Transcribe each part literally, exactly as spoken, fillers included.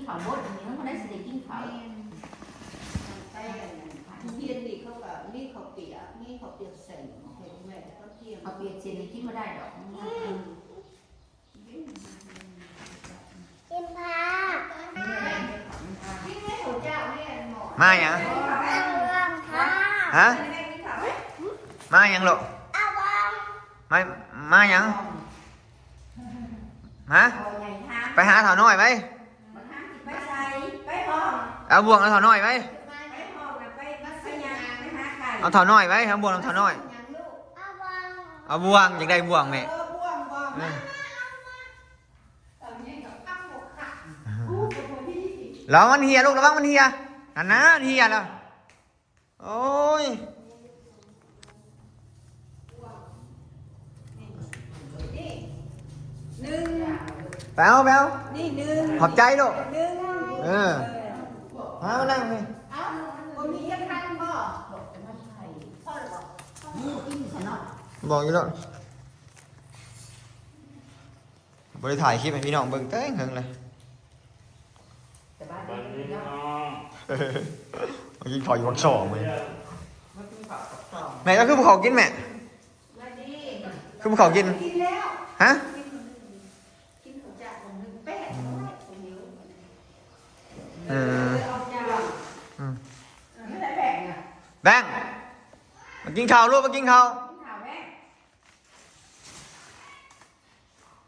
ข้าวบดอันนี้มันก็ได้สิได้กินข้าว แม่น ไปอันนั้นทุเรียนนี่เขาก็มีข้าวเปียก มีข้าวเปียกเส้น ให้แม่ก็เตรียม ข้าวเปียกเส้นนี่กินบ่ได้ดอก อืม กินพา มาหยัง ฮะ มาหยังลูก มา มาหยัง ฮะ ไปหาเฒ่าน้อยไป ไปใส่ ไปห้อง เอาบ่วงเอาเฒ่าน้อยไป ไปห้องน่ะ ไป ไปหยัง ไปหาไก่ เอาเฒ่าน้อยไป เอาบ่วงเอาเฒ่าน้อย หยังลูก เอาบ่วง อยากได้บ่วงแม่ เออ บ่วง บ่วง เออ มา มา มา เอาเนี่ยกับข้าวบกค่ะ ระวังมันเหี่ยลูก ระวังมันเหี่ย นั่นนะ มันเหี่ยแล้ว โอ้ย นี่ หนึ่ง แป๊วแป๊ว นี่ หนึ่ง ขอบใจลูก หนึ่ง เออ มามานั่งนี่ เอ้า บ่มีจักพันบ่ บอกอยู่แล้ว บ่ได้ถ่ายคลิปให้พี่น้องเบิ่งแต่เฮิงเลย แต่บ้าน บ้านนี้ นี้ เนาะ น้อง มากินข้าวอยู่วังสองเลย มากินข้าวกับสอง แม่ก็คือบ่เข้ากินแม่ มาดี คือบ่เข้ากิน กินแล้ว ฮะ กินข้าวจากของหนึ่งแปดร้อยของเดียว เออ เอาจ้า อืม เออ ไม่ได้แบ่งอ่ะ แบงค์ มากินข้าวลูก มากินข้าว กินข้าวแบ่ง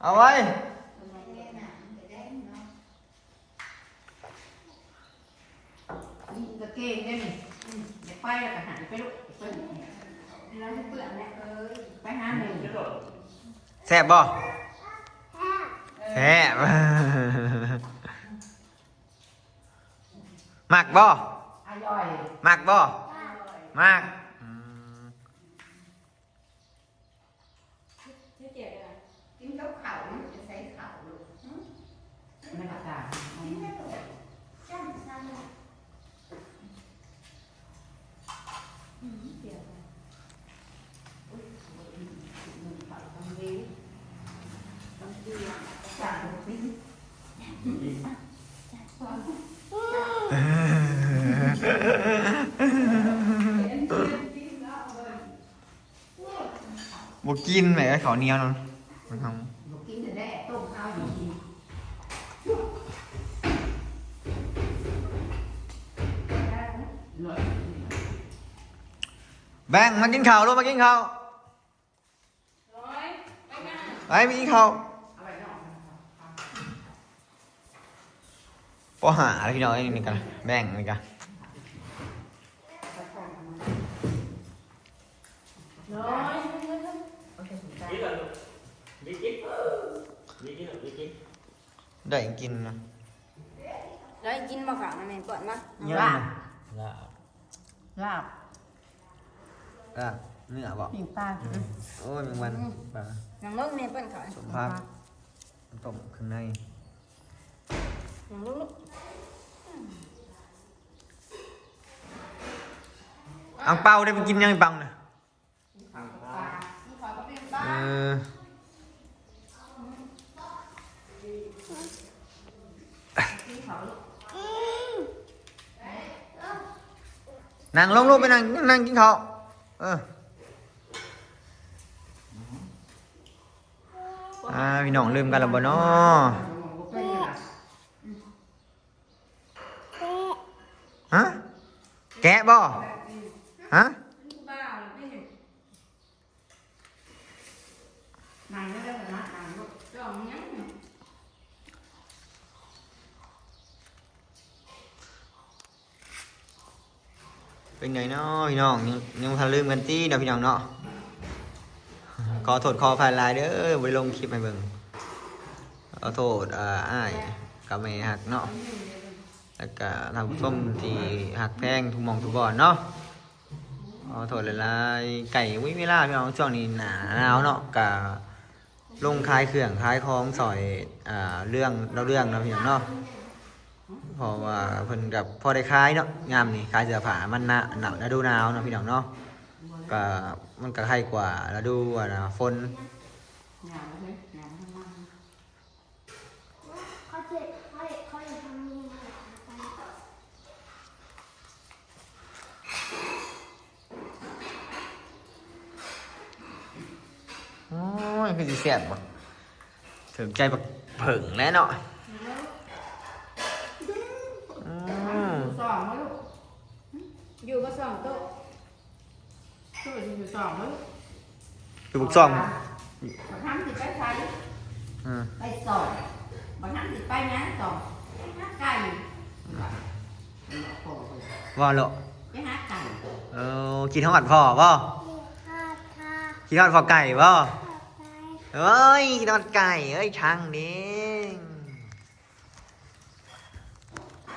เอาไว้ นี่กางเกงเนี่ยนี่ อืม เดี๋ยวไปแล้วก็หายไปลูก ไป แล้วให้เปื่อนแหละ เออ ไปหาหนึ่ง แซ่บบ่ แซ่บ มักบ่ อร่อย มักบ่ อร่อย มัก อืม กินกับข้าวมันจะใส่ข้าวลูก หึ มันอากาศ กินได้ลูก จ้ำซ้ำลูก อืม เดี๋ยวนะ อุ๊ย หนึ่งข้าวต้องเว้ย ต้องเตรียม จ้ำลูก บ่กินแหม ข้าวเหนียวนั่น มันทำ บ่กินแต่แด้ต้มข้าวอยู่กิน แบงค์ มากินข้าวลูก มากินข้าว ไป มากินข้าว ปอห้าแล้วพี่น้อง นี่กัน แบงค์นี่กัน ได้กินนะ ได้กินมาค่ะ มันเป็นก่อนมา เนี่ย ลาบ ลาบ ลาบเนื้อบ่ ปิ้งปลา อืม โอ้ย แมงวัน อืม ปลา หนังรถเมย์เปิ้นขาย สมผัก ต้มเครื่องใน หนังรถลูก อังเปาได้ไปกินยัง อังเปาน่ะ เออ นั่งลงลูก ไปนั่ง นั่งกินข้าว เออ อ่า พี่น้องลืมกันแล้วบ่น้อ ฮะ แกะบ่ ฮะ นั่งแล้วเด้อนะ นั่งลูก เป็นไงเนาะพี่น้อง ยัง ยังบ่ทันลืมกันติเนาะพี่น้องเนาะ ขอโทษขออภัยหลายเด้อ บ่ได้ลงคลิปให้เบิ่ง ขอโทษ อ่า อ้ายกับแม่ฮักเนาะ แล้วก็ท่านผู้ชมที่ฮักแพงทุกหม่องทุกบ่อนเนาะ ขอโทษหลายๆ ใกล้ อุ๊ย เวลาพี่น้อง ช่วงนี้หน้าหนาวเนาะ ก็ลงขายเครื่องขายของซอย อ่า เรื่อง เล่าเรื่องเนาะพี่น้องเนาะ เพราะว่าเพิ่นก็พอได้ขายเนาะ ยามนี้ขายเสื้อผ้า มันหนา หนาว ฤดูหนาวเนาะพี่น้องเนาะ ก็มันก็ไคกว่าฤดู อ่า ฝน เขาเจ็บ เขา เขาอยากทำนี่นะ คือสิแซ่บบ่ ถือใจบักเผิ่งแน่เนาะ อืม สองมาลูก อยู่มาสองโต๊ะ โต๊ะอยู่สองมาลูก คือบักซ่อง บางครั้งสิไปใช้ อืม ไปสอง บางครั้งสิไปงานสองไปหาไก่ ว่าโล ไปหาไก่ เออ คิดฮอดพ่อบ่ คิดฮอดพ่อไก่บ่ เอ้ย คิดฮอดไก่ เอ้ย ช่างนี่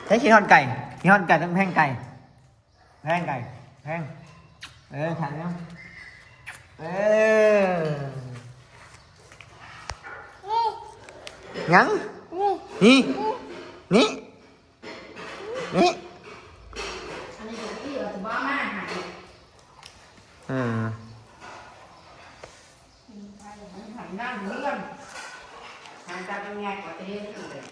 ใช้คิดฮอดไก่ คิดฮอดไก่ต้องแพงไก่ แพงไก่ แพง เออ ช่างเนาะ เออ ยัง นี่ นี่ นี่ อันนี้ของพี่เอาถือว่ามาหา เออ หันหน้าเรื่องหันตาเป็นไงกว่าจะเห็นเลย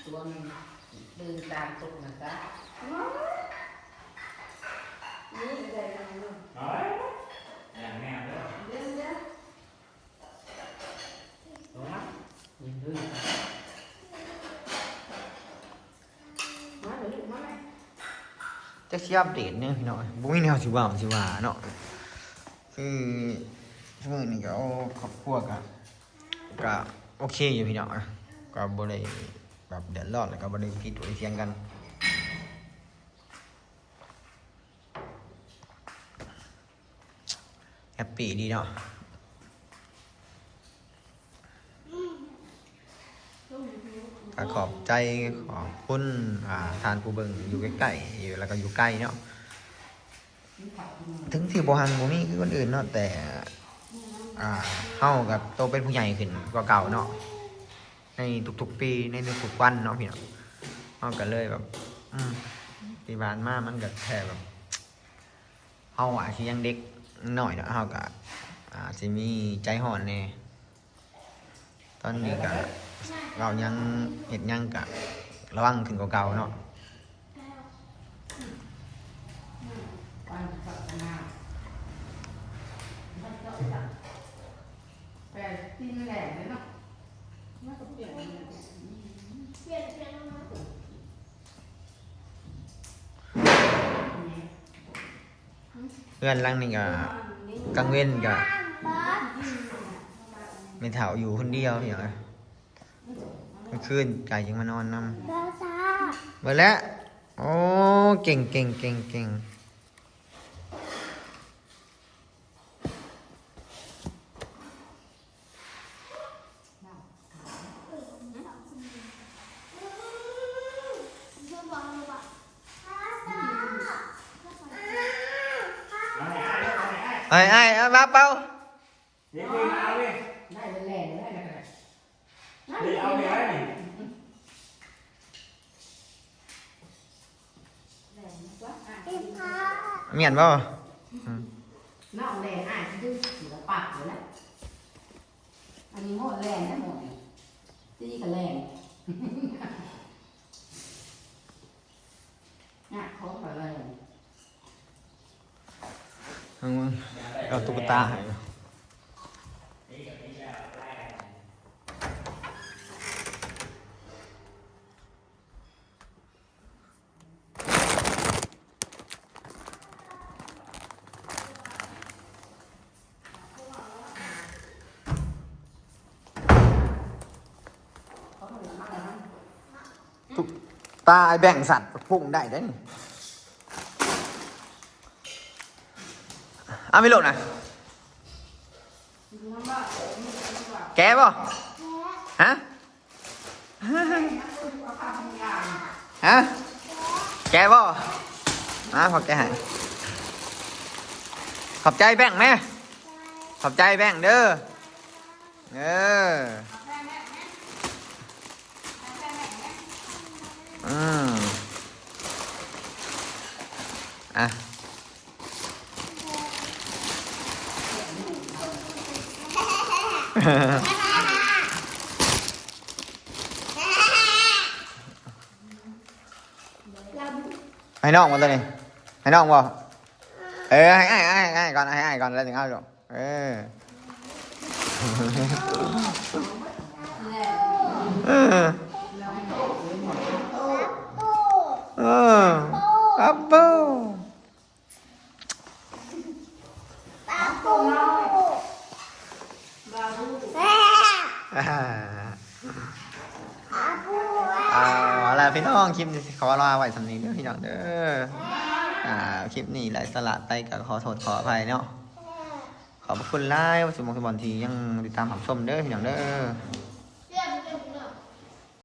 ตัวมันดื้อตามตุกนะจ๊ะ นี่อะไรนะลูก อย่างแน่เลย เดี๋ยวเดี๋ยว ตรงนั้นยิงดื้อ มาเดี๋ยวลูกมาเลย จักสิอัปเดตเนี่ยพี่น้อง บ่มีแนวสิเว้าสิว่าเนาะ คือมื้อนี้ก็ โอ้ ครอบครัวก็ ก็โอเคอยู่พี่น้องอะ ก็บ่ได้แบบเดือดร้อน แล้วก็บ่ได้ผิดบ่ได้เถียงกัน แฮปปี้ดีเนาะ ก็ขอบใจ ขอบคุณ อ่า ท่านผู้เบิ่งอยู่ใกล้ๆ อยู่ แล้วก็อยู่ไกลเนาะ ถึงสิบ่ฮังบ่มีคือคนอื่นเนาะ แต่ อ่า เฮาก็โตเป็นผู้ใหญ่ขึ้นกว่าเก่าเนาะ ในทุกๆ ปี ในทุกๆ วันเนาะพี่น้อง เฮาก็เลยแบบ อืม ที่ผ่านมามันก็แค่แบบ เฮาอาจสิยังเด็กน้อยเนาะ เฮาก็อาจสิมีใจฮ้อนแหน่ ตอนนี้ก็ เว้าหยัง เฮ็ดหยังก็ระวังขึ้นกว่าเก่าเนาะ วันศาสนาวันศาสนาแปดปีแหลมเลยเนาะ มันก็เปลี่ยนเลย เปลี่ยนเปลี่ยนแล้วนะ เฮือนหลังนี้ก็ กลางเว็นก็ แม่เฒ่าอยู่คนเดียวพี่น้องเอ้ย กลางคืนไก่ยังมานอนนำ บอซ่า เบิดแล้ว โอ้ เก่งเก่งเก่งเก่ง ไอ้ไอ้เอามาเป่า เดี๋ยวเอาเลย ได้เป็นแหลมได้แล้วก็ได้ เดี๋ยวเอาเลย เป็นพระ เมียนบ่ นอกแหลมอ่ะดื้อศิลปะอยู่แล้ว อันนี้โมดแหลมนะโมดเนี่ยตีกับแหลมอ่ะของอะไร เอาตุ๊กตาให้ ตุ๊กตาไอ้แบ่งสัตว์พุ่งได้เด้อนี่ เอาไม่โหลดนะ แกะบ่ ฮะ ฮะ แกะบ่ มา ขอแกะให้ ขอบใจแบ่งแม่ ขอบใจแบ่งเด้อ เออ อืม อ่ะ ให้น้องบ่ตัวนี้ ให้น้องบ่ เออ ให้อ้าย ให้อ้ายก่อน ให้อ้ายก่อน แล้วถึงเอาลูก เออ เออ เออ อัปเปิ้ล อ่า เอาล่ะพี่น้อง คลิปนี้ขอลาไว้ส่ำนี้เด้อพี่น้องเด้อ อ่า คลิปนี้ไร้สาระไปก็ขอโทษขออภัยเนาะ ขอบพระคุณหลาย ว่าสมองสมบัติที่ยังติดตามรับชมเด้อพี่น้องเด้อ